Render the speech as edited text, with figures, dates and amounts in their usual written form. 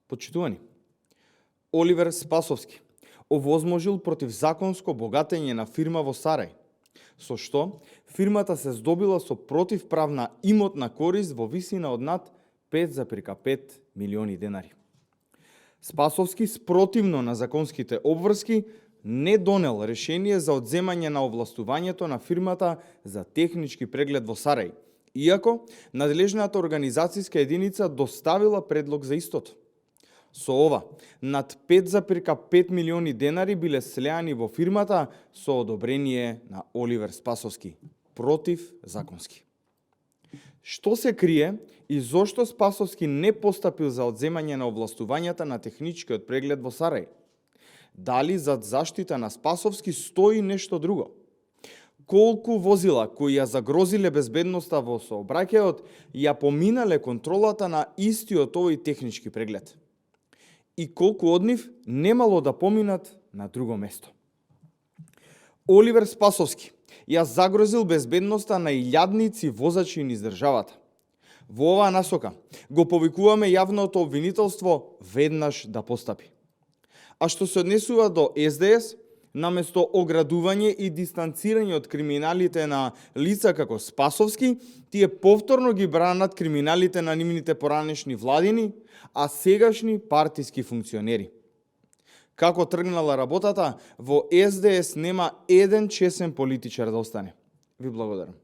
Почитувани, Оливер Спасовски овозможил противзаконско богатење на фирма во Сарај, со што фирмата се здобила со противправна имотна корист во висина од над 5,5 милиони денари. Спасовски, спротивно на законските обврски, не донел решение за одземање на овластувањето на фирмата за технички преглед во Сарај, иако надлежната организацијска единица доставила предлог за истото. Со ова, над 5,5 милиони денари биле слеани во фирмата со одобрение на Оливер Спасовски, противзаконски. Што се крие и зошто Спасовски не постапил за одземање на овластувањата на техничкиот преглед во Сарај? Дали зад заштита на Спасовски стои нешто друго? Колку возила кои ја загрозиле безбедноста во сообраќајот ја поминале контролата на истиот овој технички преглед? И колку од нив немало да поминат на друго место? Оливер Спасовски ја загрозил безбедноста на илјадници возачи низ државата. Во оваа насока го повикуваме јавното обвинителство веднаш да постапи. А што се однесува до СДС, наместо оградување и дистанцирање од криминалите на лица како Спасовски, тие повторно ги бранат криминалите на нивните поранешни владини, а сегашни партиски функционери. Како тргнала работата, во СДС нема еден чесен политичар да остане. Ви благодарам.